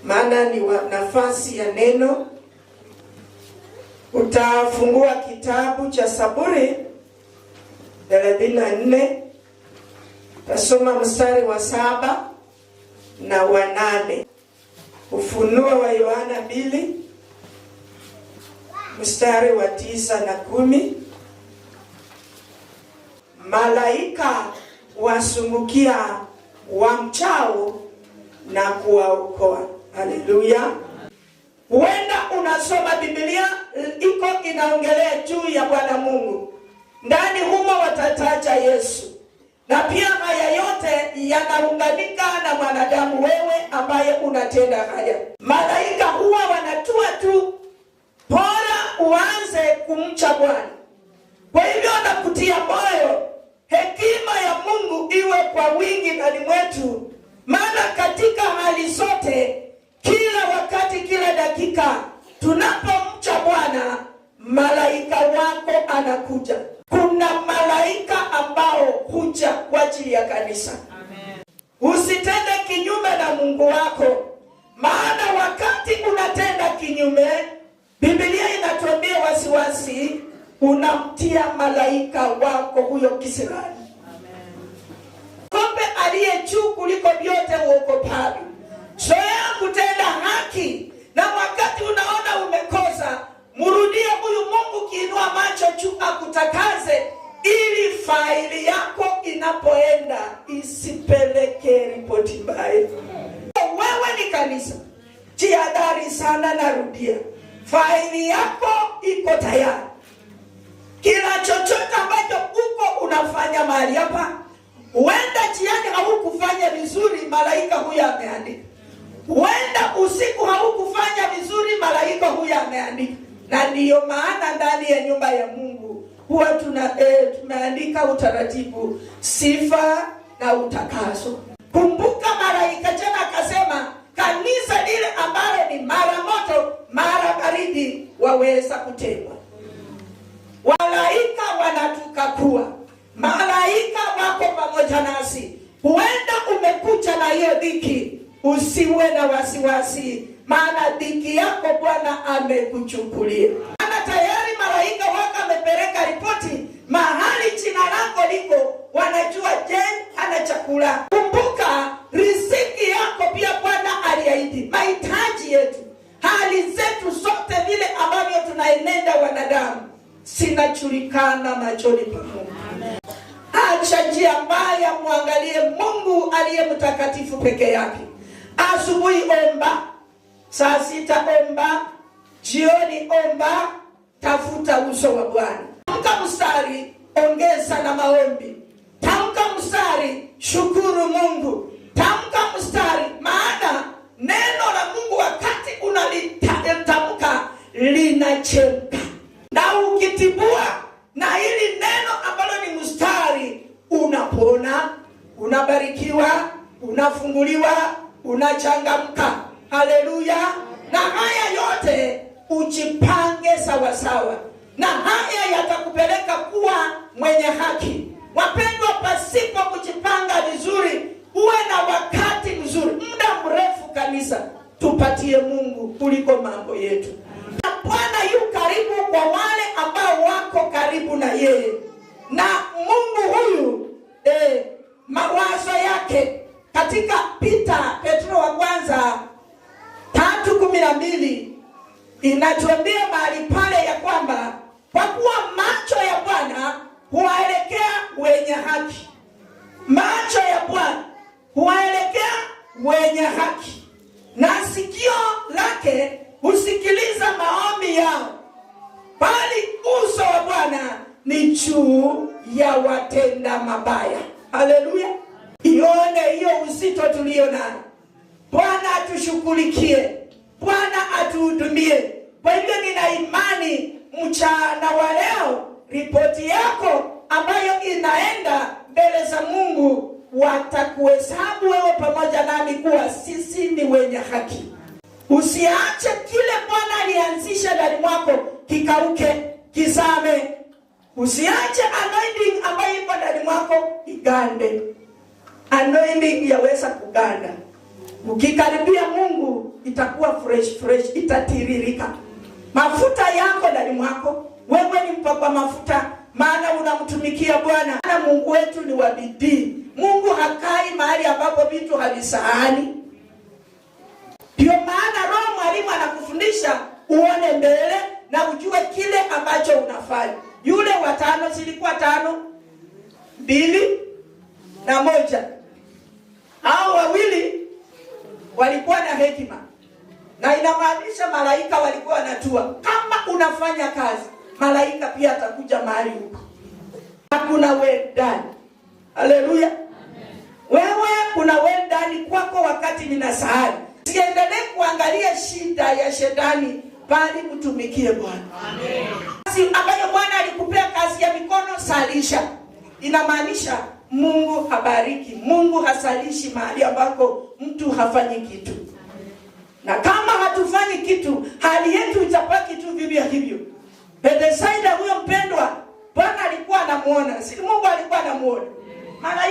maana ni nafasi ya neno. Utafungua kitabu cha Zaburi 34, utasoma mstari wa 7 na wa 8. Ufunuo wa Yohana 2 mstari wa 9 na 10. Malaika wasungukia wamchao na kuwaokoa. Haleluya. Huenda unasoma Biblia iko inaongelea juu ya Bwana Mungu. Ndani humo watataja Yesu. Na pia haya yote yanaunganika na mwanadamu wewe ambaye unatenda haya. Malaika huwa wanatua tu, bora uanze kumcha Bwana. Kwa hivyo nakutia moyo, hekima ya Mungu iwe kwa wingi ndani mwetu, maana katika hali zote, kila wakati, kila dakika, tunapomcha Bwana, malaika wako anakuja. Kuna malaika ambao huja kwa ajili ya kanisa. Amen. Usitende kinyume na Mungu wako, maana wakati unatenda kinyume, Biblia inatuambia wasiwasi, unamtia malaika wako huyo kisirani. Kope aliye juu kuliko vyote uogopavyo. Zoea kutenda haki, na wakati unaona umekosa, mrudie huyu Mungu kiinua macho juu akutakaze, ili faili yako inapoenda isipeleke ripoti mbaya. Wewe ni kanisa, jihadhari sana, narudia, faili yako iko tayari. Kila chochote ambacho uko unafanya mahali hapa, huenda jiani haukufanya vizuri, malaika huyu ameandika. Huenda usiku haukufanya vizuri, malaika huyu ameandika. Na ndiyo maana ndani ya nyumba ya Mungu huwa tumeandika utaratibu, sifa na utakaso. Kumbuka malaika jana akasema kanisa lile ambalo ni mara moto mara baridi waweza kutekwa. Malaika wanatukakua, malaika wako pamoja nasi. Huenda umekuja na hiyo dhiki, usiwe na wasiwasi, maana dhiki yako Bwana amekuchukulia. Maana tayari malaika wako amepeleka ripoti mahali jina lako liko, wanajua Jane ana chakula. Kumbuka riziki yako pia Bwana aliahidi, mahitaji yetu, hali zetu zote, vile ambavyo tunaenenda wanadamu, sinajulikana machoni pa Mungu. Acha njia mbaya, muangalie Mungu aliye mtakatifu peke yake. Asubuhi omba, saa 6 omba, jioni omba, tafuta uso wa Bwana. Tamka mstari, ongeza na maombi. Tamka mstari, shukuru Mungu. Tamka mstari, maana neno la Mungu wakati unalitamka linachemka. Na ukitibua na hili neno ambalo ni mstari, unapona, unabarikiwa, unafunguliwa, unachangamka. Haleluya. Na haya yote ujipange sawasawa, na haya yatakupeleka kuwa mwenye haki. Wapendwa, pasipo kujipanga vizuri, uwe na wakati mzuri, muda mrefu kanisa tupatie Mungu kuliko mambo yetu. Na Bwana yu karibu kwa wale ambao wako karibu na yeye. Na Mungu huyu mawazo yake katika Petro wa kwanza 3:12 inatuambia mahali pale ya kwamba kwa kuwa macho ya Bwana huwaelekea wenye haki. Macho ya Bwana huwaelekea wenye haki, na sikio lake husikiliza maombi yao, bali uso wa Bwana ni juu ya watenda mabaya. Haleluya. Ione hiyo uzito tulio nayo. Bwana atushughulikie, Bwana atuhudumie. Kwa hivyo nina imani mchana wa leo ripoti yako ambayo inaenda mbele za Mungu, watakuhesabu wewe pamoja nami kuwa sisi ni wenye haki. Usiache kile Bwana alianzisha ndani mwako kikauke, kizame. Usiache anointing ambayo iko ndani mwako igande. Anointing yaweza kuganda. Ukikaribia Mungu itakuwa fresh fresh, itatiririka. Mafuta yako ndani mwako, wewe ni mpakwa mafuta, maana unamtumikia Bwana. Na Mungu wetu ni wa bidii. Mungu hakai mahali ambapo vitu havisaani. Ndio maana Roho Mwalimu anakufundisha uone mbele na ujue kile ambacho unafanya. Yule watano zilikuwa 5, 2 na 1. Hao wawili walikuwa na hekima, na inamaanisha malaika walikuwa wanatua. Kama unafanya kazi, malaika pia atakuja mahali huko. Hakuna well done. Haleluya. Wewe kuna well done kwako wakati ninasahau. Siendelee kuangalia shida ya shetani, bali mtumikie Bwana. Amen. Kazi ambayo Bwana alikupea, kazi ya mikono, salisha. Inamaanisha Mungu habariki. Mungu hasalishi mahali ambako mtu hafanyi kitu. Na kama hatufanyi kitu, hali yetu itabaki tu vivyo hivyo. Bethsaida huyo mpendwa, Bwana alikuwa anamuona, si Mungu alikuwa anamuona. Malaika